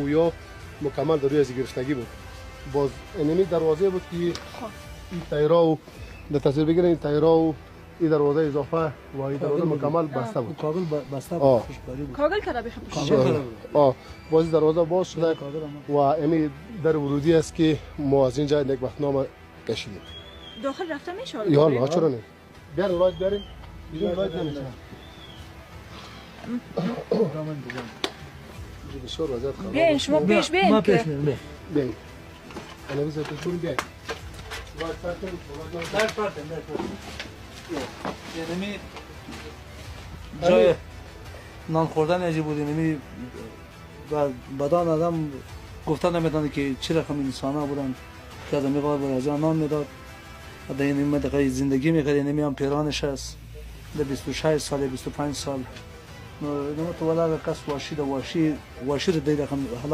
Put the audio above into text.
گویا مکمل در روی از گرفتگی بود. باز اینمی دروازه بود که این تیرا و در تصویر بگیرین، این تیرا و این دروازه اضافه و این دروازه مکمل بسته بود. کاغل بسته آه. بود، خوشباری بود. کاگل کرده بخی. کاغل کرده بود. آه، باز دروازه باز شده. کاغل آمد. و امی در ورودی است که ما از اینجا یک وقت نام کشیدیم. داخل رفته میشه؟ یا الله، چرا نه؟ بیارین light، بیارین. بیرون light نمیشه. دامن بزن. اینجا بسیار وضعیت خراب بیاین است. شما پیش بیاین ما که پیش میریم. بیاین، انا بزن پیش بریم، بیاین. light فرق کنید. در پرتم، در پرتم. یعنی جای نان خوردن عجیب بود. یعنی بدان آدم گفتن نمیتونه که چه رقم انسان ها بودن که آدم میخواد برای از نان میداد و در این منطقه زندگی میکرد. یعنی هم پیرانش است در 26 سال، 25 سال. نو نو تو ولا کس واشی د واشی واشی د دې رقم حالات.